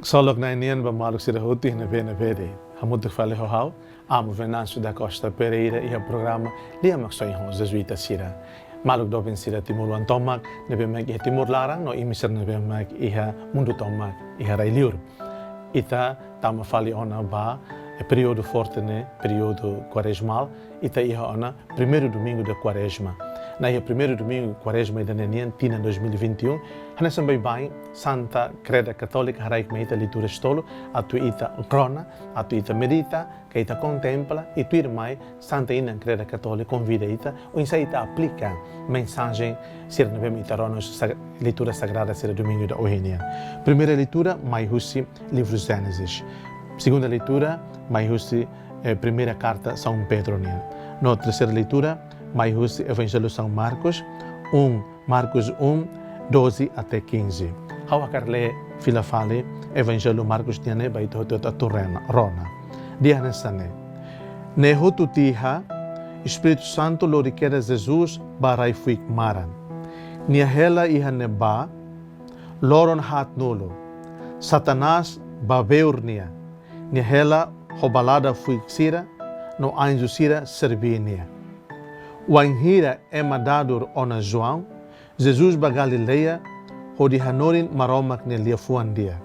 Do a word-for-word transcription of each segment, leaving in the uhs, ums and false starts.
Ksolok Na'i nian ba maluk sira hotu iha ne'ebé-ne'ebé de'it. Hamutuk fali ho ha'u, Amu Venâncio da Costa Pereira iha programa Lia Maksoin ho Jesuita sira. Maluk doben sira timoroan tomak ne'ebé mak iha Timor laran no imi sira ne'ebé mak iha mundu tomak iha rai-liur. Ita tama fali ona ba, eh, períodu forte ne'e, períodu kuarezmal, ita iha ona primeiro domingo da Quaresma. Iha primeiro domingo Quaresma ida-ne'e nian tinan dois mil e vinte e um, hanesan baibain Santa Kreda Katólika haraik mai ita leituras tolu, atu ita rona, atu ita medita, ka ita kontempla, i tuirmai Santa Inan Kreda Katólika konvida ita, oinsá ita aplika mensajen sira ne'ebé mak ita rona husi sag-, leitura sagrada sira domingu ida ohin nian. Primeira leitura mai husi livru Génesis. Segunda leitura mai husi, eh, primeira karta São Pedro nian. No terseira leitura mai husi Evanjellu São Marcos, um, Marcos um, doze até quinze. Ha'u hakarak lee fila fali Evanjellu Marcos nian ne'e ba ita hotu atu rena, rona. Dehan hanesan ne'e: Ne'e hotu tiha, Espíritu Santu lori kedas Jesus ba rai-fuik maran. Nia hela iha ne'ebá, loron haat-nulu. Satanás babeur nia. Nia hela ho balada fuik sira, no anju sira serbí nia. Wainhira ema dadur ona João, Jesus ba Galileia, hodi hanorin Maromak nia liafuan di'ak.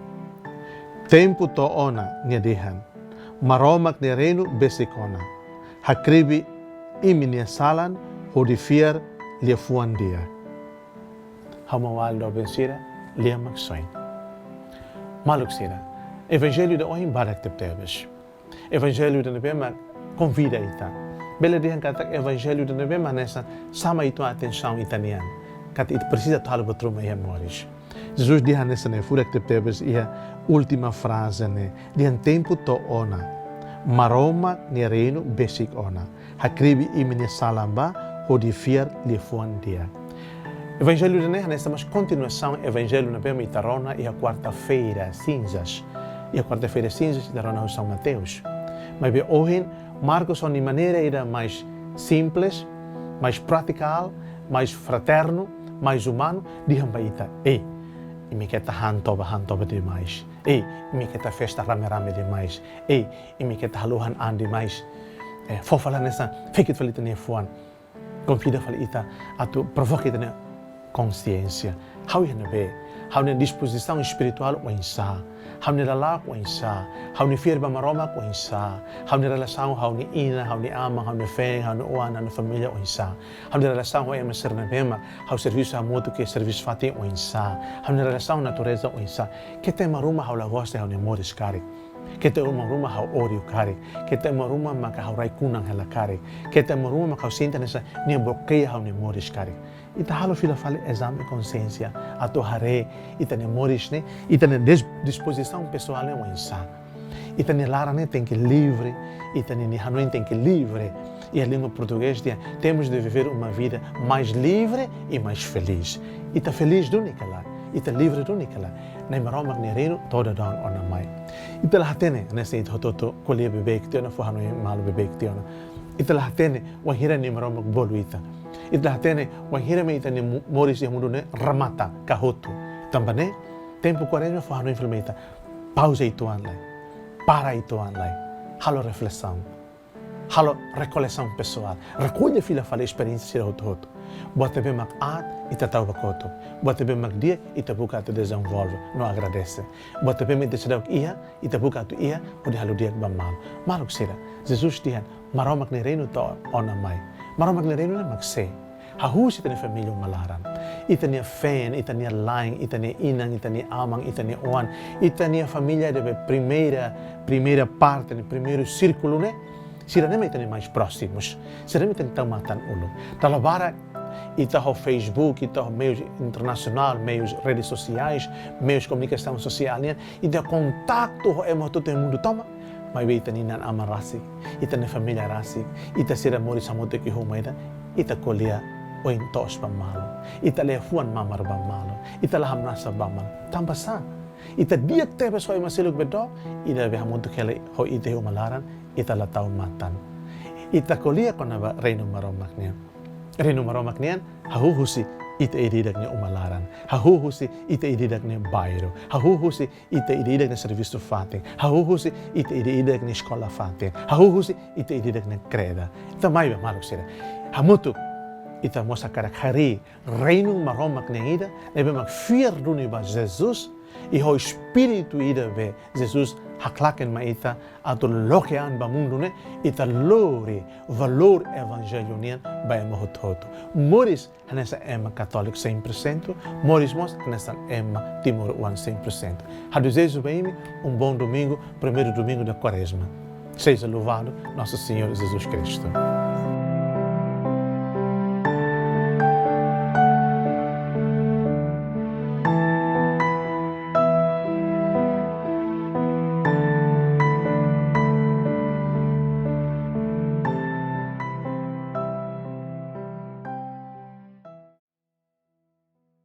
Tempu to'o ona, nia dehan, Maromak nia reinu besik ona. Hakribi imi-nia salan, hodi fiar liafuan di'ak. Ha'u maun-alin doben sira, Lia Maksoin. Maluk sira, Evanjellu ida ohin badak tebetebes. Evanjellu ida ne'ebé mak konvida ita. Bele dehan katak Evanjellu ida ne'ebé mak hanesan xama ita atensaun ita-nian. Katak ita presiza atu halo buat ruma iha moris. Jesus dehan hanesan ne'e, furak tebetebes iha última fraze ne'e. Dehan tempu to'o ona. Maromak nia reinu besik ona. Hakribi imi-nia salan ba, hodi fiar liafuan di'ak. Evanjellu ida-ne'e hanesan mós kontinuasaun Evanjellu ne'ebé mak ita rona iha Kuarta-feira Sinzas. Iha Kuarta-feira Sinzas ita rona husi São Mateus. Maibé ohin, Marcos ho nia maneira ida mais simples, mais pratikál, mais fraternu, mais umanu, dehan ba ita: Ei, imi keta han toba, han toba demais. Ei, imi keta festa rame-rame demais. Ei, imi keta haluhan an demais. Eh, fó fali hanesan, fekit fali ita-nia fuan. Konvida fali ita atu provoka ita-nia konxiénsia. Ha'u iha ne'ebé? Ha'u-nia dispozisaun espirituál oinsá? Ha'u-nia lala'ok oinsá? Ha'u-nia fiar ba Maromak oinsá? Ha'u-nia relasaun ho ha'u-nia inan, ha'u-nia aman, ha'u-nia feen, ha'u-nia oan, ha'u-nia família oinsá? Ha'u-nia relasaun ho ema sira ne'ebé mak ha'u servisu hamutuk iha servisu fatin oinsá? Ha'u-nia relasaun natureza oinsá? Keta ema ruma ha'u la gosta iha ha'u-nia moris karik. Keta ema ruma ha'u ódiu karik. Keta ema ruma maka ha'u rai-kunan hela karik. Keta ema ruma maka ha'u sente hanesan nia blokeia ha'u-nia moris karik. Ita halo fila fali ezame konxiénsia atu haree ita-nia moris ne'e, ita-nia des-, dispozisaun pesoál ne'e oinsá. Ita-nia laran ne'e tenke livre, ita-nia, nia hanoin tenke livre. Iha língua portugés dehan, temos de viver uma vida mais livre e mais feliz. Ita felís duni ka lae? Ita livre duni ka lae? Na'i Maromak nia reinu to'o dadaun ona mai. Ita la hatene, hanesan ita hotu-hotu ko'alia beibeik tiha ona, fó hanoin malu beibeik tiha ona. Ita la hatene wainhira Na'i Maromak bolu ita. Ita la hatene wainhira mak ita-nia mu-, moris iha mundu ne'e remata ka hotu. Tanba ne'e, tempu Kuarezma fó hanoin fila mai ita. Pauza uitoan lai. Para uitoan lai. Halo reflesaun. Halo rekolesaun pesoál. Rekolla fila fali esperiénsia sira hotu-hotu. Buat ne'ebé mak aat, ita tau ba kotuk. Buat ne'ebé mak di'ak, ita buka atu dezenvolve no agradese. Buat ne'ebé mak ita seidauk iha, ita buka atu iha, hodi halo di'ak ba malu. Maluk sira, Jesus dehan, Maromak nia reinu to'o ona mai. Maromak nia reinu ne'e mak sé? Hahú husi ita-nia família uma laran. Ita-nia feen, ita-nia la'en, ita-nia inan, ita-nia aman, ita-nia oan, ita-nia família de primeira, primeira parte, ne'e primeiru sírkulu ne'e, sira-ne'e mak ita-nia mais próximus. Sira-ne'e mak ita-nia tau matan-ulun. Dala barak, ita ho Facebook, ita ho meius internasionál, meius redes sosiais, meius komunikasaun sosiál nian, ita kontaktu ho ema hotu-hotu iha mundu tomak, maibé ita-nia inan-aman rasik, ita-nia família rasik, ita sira moris hamutuk iha uma ida, ita ko'alia oin toos ba malu. Ita liafuan mamar ba malu. Ita la hamnasa ba malu. Tanba sá? Ita di'ak tebes ho ema seluk be dook, ida be hamutuk hela ho ita iha uma laran, ita la tau matan. Ita ko'alia kona-ba Reinu Maromak nian. Reinu Maromak nian hahú husi ita ida-idak nia uma laran, hahú husi ita ida-idak nia bairru, hahú husi ita ida-idak nia servisu fatin, hahú husi ita ida-idak nia eskola fatin, hahú husi ita ida-idak nia kreda. Ita mai ba maluk sira. Hamutuk ita mós hakarak harii Reinu Maromak ne'e ida, ne'ebé mak fiar duni ba Jesus, i ho espíritu ida be Jesus haklaken mai ita atu loke an ba mundu ne'e, ita lori valór evanjellu nian ba ema hotu-hotu. Moris hanesan ema katóliku cem por cento, moris mós hanesan ema timoroan cem por cento. Ha'u dezeja ba imi um bom domingo, primeiro domingo da Quaresma. Seja louvado nosso Senhor Jesus Cristo.